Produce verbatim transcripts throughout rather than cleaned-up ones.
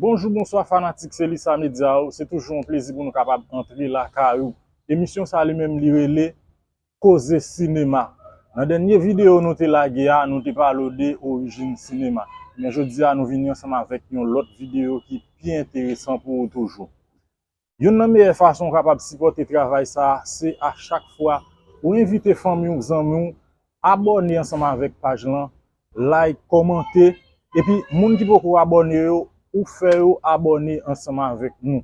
Bonjou, bonswa fanatik Selisa Medya yo. Se toujou yon plezi pou nou kapab antre lakay ou. Emisyon sa li menm li rele Koze Sinema. Nan dènye videyo nou te lage a, nou te pale w de orijin sinema. Men jodi a, nou vini ansanm avèk yon lòt videyo ki pi enteresan pou ou toujou. Youn nan meyè fason w kapab sipòte travay sa a, se a chak fwa ou envite fanmi w, zanmi w, abòne ansanm avèk paj lan, like, kòmante, epi moun ki poko abòne yo, ou fè yo abòne ansanm avèk nou.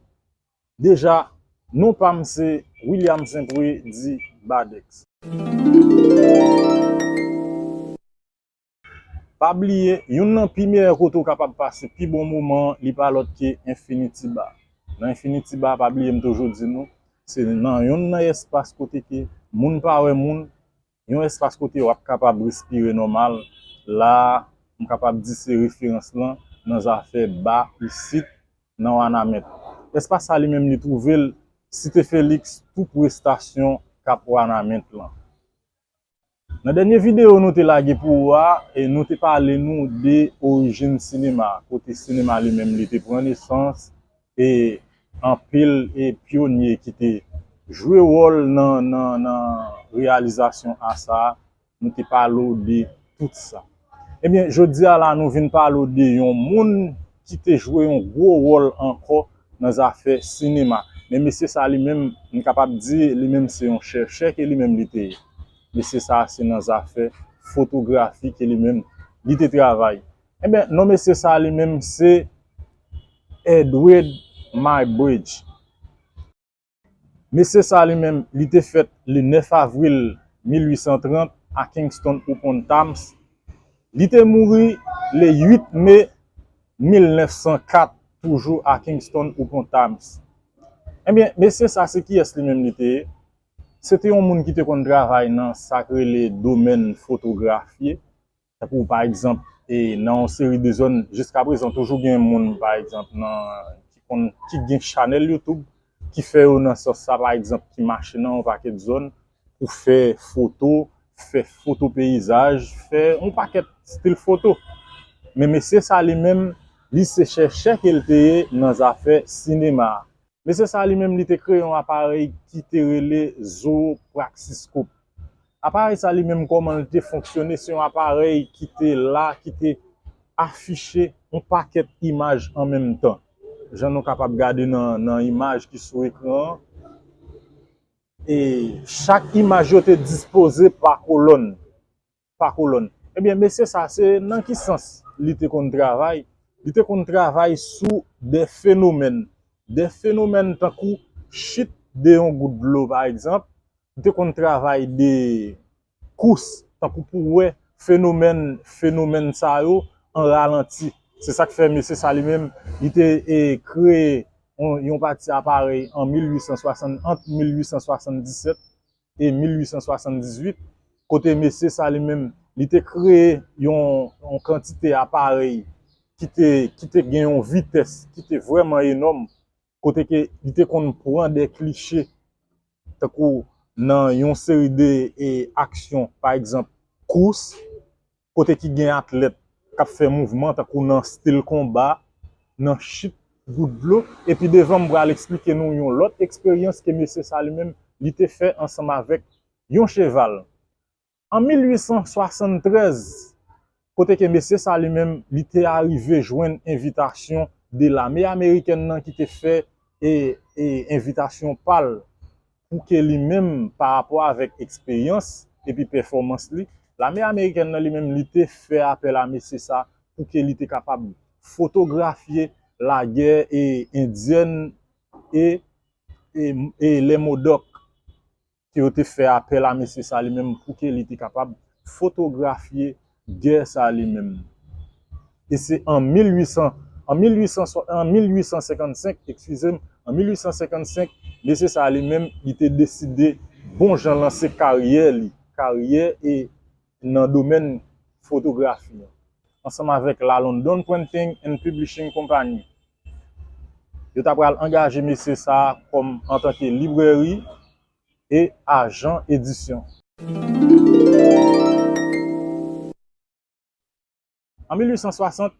Deja, non pa m se William Saint-Pré, di Badex. Pa bliye, youn nan pi meyè kote w kapab pase pi bon moman an, li pa lòt ke Infinity Bar. Nan Infinity Bar, pa bliye m toujou di nou, se nan youn nan espas kote ke moun pa wè moun, yon espas kote w ap kapab respire nòmal. La a, m kapab di se referans lan nan zafè ba isit nan Wanament. Espas sa li menm li twouve l Site Felix, tou pre estasyon Cap Wanament lan. Nan dènye videyo nou te lage pou ou a, e nou te pale nou de orijin sinema, kote sinema li menm li te pran nesans, e anpil e pyonye ki te jwe wòl nan, nan, nan reyalizasyon a sa a, nou te pale w de tout sa. Ebyen, jodi a la, nou vin pale w de yon moun ki te jwe yon gwo wòl ankò nan zafè sinema. Men mesye sa li menm, m kapab di, li menm se yon chèchè ke li menm li te ye. Mesye sa se nan zafè fotografi ke li menm li te travay. Ebyen, non mesye sa li menm se Edward Muybridge. Mesye sa li menm, li te fèt le nèf avril mil uit san trant a Kingston upon Thames. Li te mouri le uit me mil nèf san kat, toujou a Kingston upon Thames. Ebyen, mesye sa se kiyès li menm li te ye? Se te yon moun ki te konn travay nan sa k rele domèn fotografi. Tankou, pa egzanp, e nan yon seri de zòn, jiskaprezan, toujou gen moun, pa egzanp, nan, ki konn, ki gen chanèl YouTube, ki fè yo nan sans sa, pa egzanp, ki mache nan yon pakèt zòn pou fè foto, fè foto peyizaj, fè yon pakèt stil foto. Men mesye sa li menm, li se chèchè ke l te ye nan zafè sinema a. Mesye sa li menm, li te kreye yon aparèy ki te rele zopraksiskòp. Aparèy sa li menm, kòman l te fonksyone, se yon aparèy ki te la, ki te afiche yon pakèt imaj an menm tan. Jan nou kapab gade nan, nan imaj ki sou ekran an, e chak imaj yo te dispoze pa kolòn. Pa kolòn. Ebyen, mesye sa, se nan ki sans li te konn travay? Li te konn travay sou de fenomèn. De fenomèn tankou chit de yon gout dlo, pa egzanp. Li te konn travay de kous, tankou pou wè fenomèn, fenomèn sa yo an ralanti. Se sa k fè mesye sa li menm, li te, e, kreye yon, yon pati aparèy an mil uit san swasant, ant mil uit san swasanndisèt e mil uit san swasanndizuit, kote mesye sa li menm, li te kreye yon, yon kantite aparèy ki te, ki te gen yon vitès ki te vrèman enòm, kote ke li te konn pran de kliche, tankou nan yon seri de, e, aksyon, pa egzanp, kous, kote ki gen atlèt k ap fè mouvman tankou nan stil konba, nan chit gout dlo, epi devan m pral eksplike nou yon lòt eksperyans ke mesye sa li menm li te fè ansanm avèk yon cheval. An mil uit san swasanntrèz, kote ke mesye sa li menm li te arive jwenn envitasyon de lame amerikèn nan ki te fè, e, e, envitasyon pa l pou ke li menm, pa rapò avèk eksperyans epi pèfòmans li, lame amerikèn nan li menm, li te fè apèl a mesye sa pou ke li te kapab fotografye lagè, e, endyèn e, e, e lè Modòk, ke yo te fè apèl a mesye sa li menm pou ke li te kapab fotografye gè sa li menm. E se an mil uit san, an mil uit san, an mil uit san senkannsenk, eskize m, an mil uit san senkannsenk, mesye sa li menm, li te deside bon jan lanse karyè li, karyè e nan domèn fotografi an, ansanm avèk la London Printing and Publishing Company. Yo ta pral angaje mesye sa a kòm antanke librèri e ajan edisyon. An mil uit san swasant,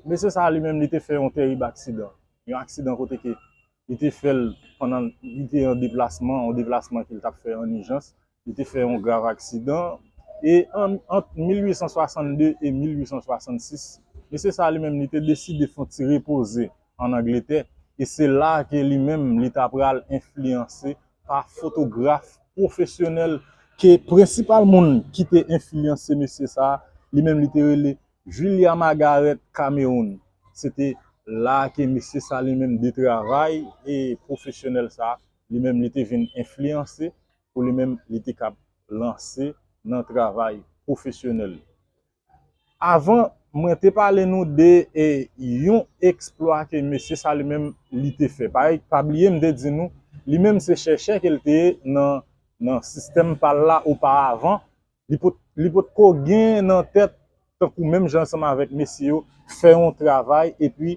Mesye sa a li menm, li te fè yon tèrib aksidan. Yon aksidan kote ke li te fè l pandan li te an deplasman, yon deplasman ke l t ap fè an ijans. Li te fè yon grav aksidan. E an, ant mil uit san swasann de e mil uit san swasann sis, mesye sa a li menm, li te deside fè yon ti repoze ann Angletè. E se la ke li menm, li ta pral enfliyanse pa fotograf pwofesyonèl, ke prensipal moun ki te enfliyanse mesye sa a, li menm li te rele Julia Margaret Cameron. Se te la ke mesye sa li menm de travay e pwofesyonèl sa, li menm li te vin enfliyanse pou li menm li te kab lanse nan travay pwofesyonèl. Avan, mwen te pale nou de e, yon eksplwa ke mesye sa li menm li te fè. Pa, pa bliye m te di nou, li menm se chèchè ke l te ye nan, nan sistèm pa l la oparavan. Li pot, li potko gen nan tèt, tankou menm jan ansanm avèk mesye yo, fè yon travay epi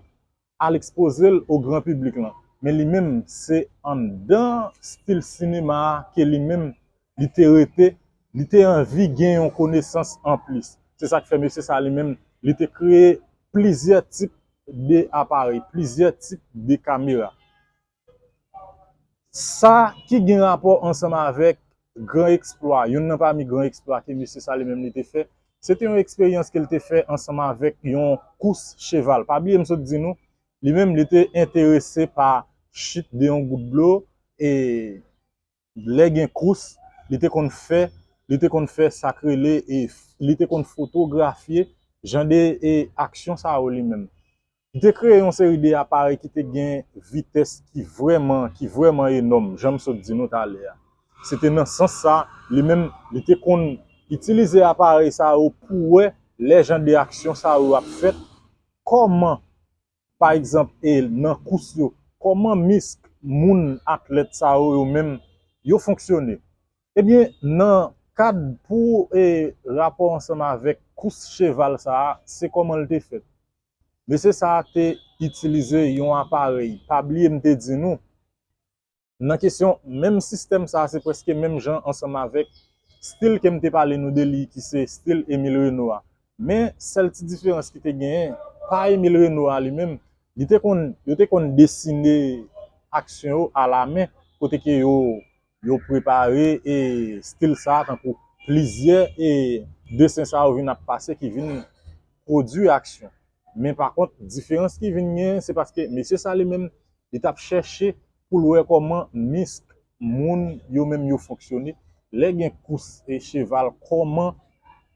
al ekspoze l o gran piblik lan. Men li menm, se anndan stil sinema a ke li menm, li te rete, li te anvi gen yon konesans anplis. Se sa k fè mesye sa li menm, li te kreye plizyè tip de aparèy, plizyè tip de kamera. Sa ki gen rapò ansanm avèk gran eksplwa, youn nan pami gran eksplwa ke mesye sa li menm li te fè, se te yon eksperyans ke l te fè ansanm avèk yon kous cheval. Pa bliye m sot di nou, li menm li te enterese pa chit de yon gout dlo, e lè gen kous, li te konn fè, li te konn fè sa k rele, e li te konn fotografye jan de e aksyon sa yo li menm. Li te kreye yon seri de aparèy ki te gen vitès ki vrèman, ki vrèman enòm, jan m sot di nou talè a. Se te nan sans sa, li menm, li te konn itilize aparèy sa yo pou wè lè jan de aksyon sa yo ap fèt, kòman, pa egzanp, e nan kous yo, kòman misk moun atlèt sa yo, yo menm, yo fonksyone. Ebyen, nan kad pou e rapò ansanm avèk kous cheval sa a, se kòman l te fèt. Mesye sa a te itilize yon aparèy. Pa bliye m te di nou, nan kesyon menm sistèm sa a, se prèske menm jan ansanm avèk stil ke m te pale nou de li, ki se stil Emile Renault a. Men, sèl ti diferans ki te genyen, pa Emile Renault a li menm, li te konn, yo te konn desine aksyon yo alamen, kote ke yo, yo prepare e stil sa a, tankou plizyè e desen sa yo vin ap pase ki vin pwodui aksyon. Men pa kont, diferans ki vin genyen, se paske mesye sa li menm, li t ap chèche pou l wè kòman misk moun yo menm yo fonksyone, lè gen kous e cheval, kòman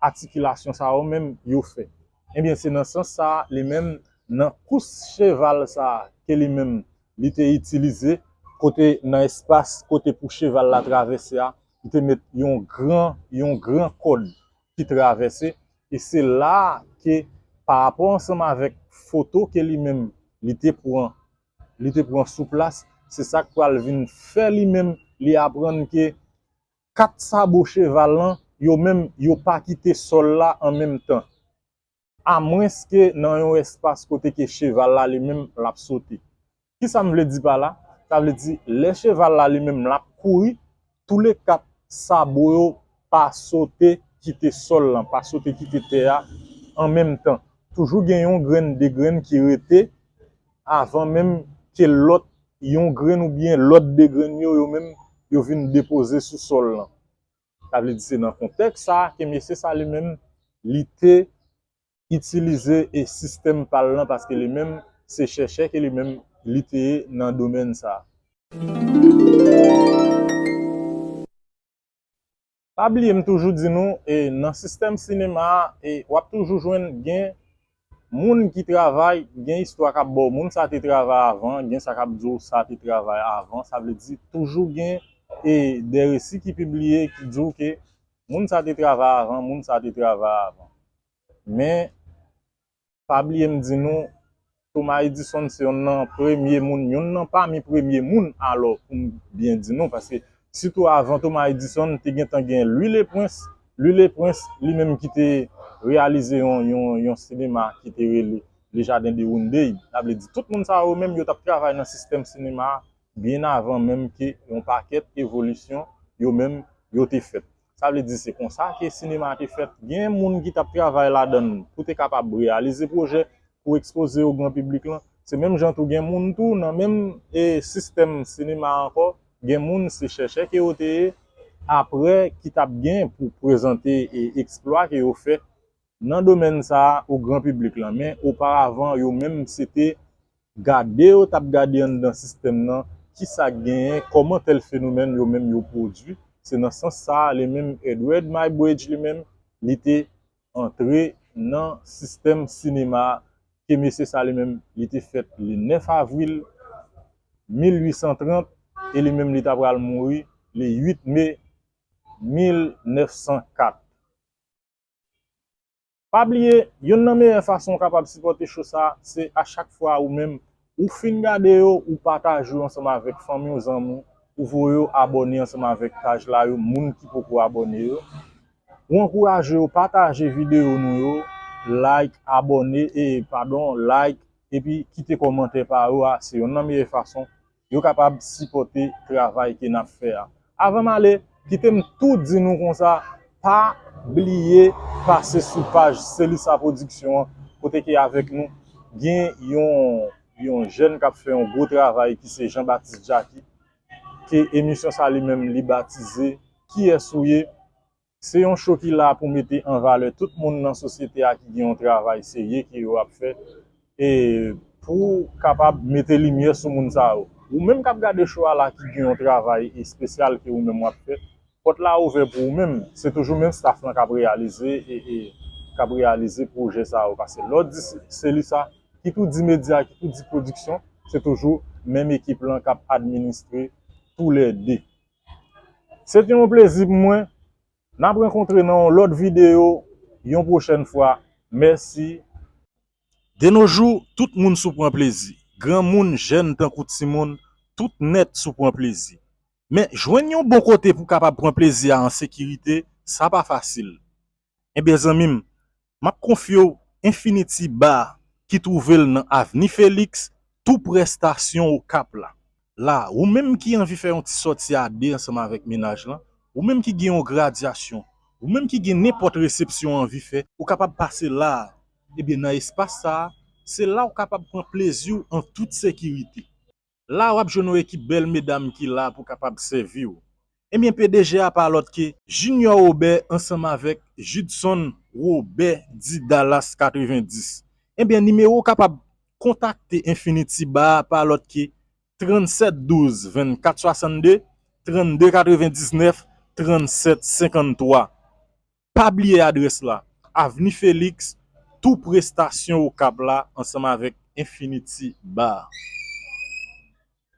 atikilasyon sa yo menm yo fè. Ebyen, se nan sans sa a, li menm, nan kous cheval sa a, ke li menm, li te itilize, kote nan espas, kote pou cheval la travèse a, li te met yon gran, yon gran kòd ki travèse, e se la ke, pa rapò ansanm avèk foto ke li menm, li te pran, li te pran sou plas, se sa k pral vin fè li menm, li aprann ke kat sabo cheval lan, yo menm, yo pa kite sòl la an menm tan. Amwenske nan yon espas kote ke cheval la li menm l ap sote. Kisa m vle di pa la? Sa vle di, lè cheval la li menm l ap kouri, toulekat sabo yo pa sote kite sòl lan, pa sote kite tè a an menm tan. Toujou gen yon grenn, de grenn ki rete avan menm ke lòt yon grenn oubyen lòt de grenn yo, yo menm, yo vin depoze sou sòl lan. Sa vle di se nan kontèks sa a ke mesye sa li menm, li te itilize e sistèm pa l lan, paske li menm, se chèchè ke li menm, li te ye nan domèn sa a. Pa bliye m toujou di nou, e nan sistèm sinema a, e w ap toujou jwenn gen moun ki travay, gen istwa k ap ba w, moun sa te travay avan, gen sa k ap di w sa te travay avan, sa vle di toujou gen e de resi ki pibliye ki di w ke moun sa te travay avan, moun sa te travay avan. Men, pa bliye m di nou, Thomas Edison se yonn nan premye moun, yonn nan pami premye moun, alò, pou m byen di nou, paske sitou avan Thomas Edison, te gentan gen Louis le Prince. Louis le Prince, li menm ki te reyalize yon, yon, yon sinema ki te rele Le Jardin de Windey. Sa vle di, tout moun sa yo menm, yo t ap travay nan sistèm sinema a byen avan menm ke yon pakèt evolisyon yo menm yo te fèt. Sa vle di se konsa ke sinema a te fèt. Gen moun ki t ap travay ladan l pou te kapab reyalize pwojè, pou ekspoze yo gran piblik lan. Se menm jan tou gen moun tou nan menm e, sistèm sinema ankò, gen moun se chèchè ke yo te ye, apre ki t ap gen pou prezante e, eksplwa ke yo fè nan domèn sa a o gran piblik lan. Men oparavan, yo menm se te gade yo t ap gade anndan sistèm nan, kisa k genyen, kòman tèl fenomèn yo menm yo pwodui. Se nan sans sa a, li menm Edward Muybridge li menm, li te antre nan sistèm sinema a, ke mesye sa li menm, li te fèt le nèf avril mil uit san trant, e li menm li ta pral mouri le uit me mil nèf san kat. Pa bliye, youn nan meyè fason w kapab sipòte cho sa, se a chak fwa ou menm, ou fin gade yo, ou pataje yo ansanm avèk fanmi w, zanmi w, ou voye yo abòne ansanm avèk paj la yo, moun ki poko abòne yo. Ou ankouraje yo pataje videyo nou yo, like, abòne, e, padon, like, epi kite kòmantè pa yo a, se youn nan meyè fason yo kapab sipòte travay ke n ap fè a. Avan m ale, kite m tou di nou konsa, pa bliye pase sou paj Selisa Pwodiksyon an, kote ke avèk nou gen yon, yon jèn k ap fè yon gwo travay ki se Jean Baptiste Jacky, ke emisyon sa li menm li batize Kiyès ou ye? Se yon cho ki la pou mete an valè tout moun nan sosyete a ki gen yon travay serye ke yo ap fè, e pou kapab mete limyè sou moun sa yo. Ou menm k ap gade cho a la ki gen yon travay espesyal ke ou menm w ap fè, pòt la ouvè pou ou menm. Se toujou menm staff lan k ap reyalize e, e k ap reyalize pwojè sa yo. Paske lè w di Selisa, ki tou di medya, ki tou di pwodiksyon, se toujou menm ekip lan k ap administre toulède. Se te yon plezi pou mwen. N ap rankontre nan yon lòt videyo yon pwochèn fwa. Mèsi. De nos jours, tout moun sou pran plezi. Granmoun, jèn tankou timoun, tout nèt sou pran plezi. Men, jwenn yon bon kote pou kapab pran plezi a an sekirite, sa pa fasil. Ebyen, zanmi m, m ap konfye w Infinity Bar ki twouve l nan Avni Felix, tou prè estasyon Okap la. La, ou menm ki anvi fè yon ti sòti a de ansanm avèk mennaj lan, ou menm ki gen yon gradyasyon, ou menm ki gen nenpòt resepsyon w anvi fè, ou kapab pase la a. Ebyen, nan espas sa a, se la w kapab pran plezi w an tout sekirite. La, w ap jwenn yon ekip bèl medam ki la pou kapab sèvi w. Ebyen, P D G a pa lòt ke Junior Robert ansanm avèk Judson Robert di Dallas katrevenndis. Ebyen, nimewo w kapab kontakte Infinity Bar a pa lòt ke trannsèt douz vennkat swasannde, trannde katrevendiznèf, trannsèt senkanntwa. Pa bliye adrès la, Avni Felix, tou pre estasyon Okap la, ansanm avèk Infinity Bar.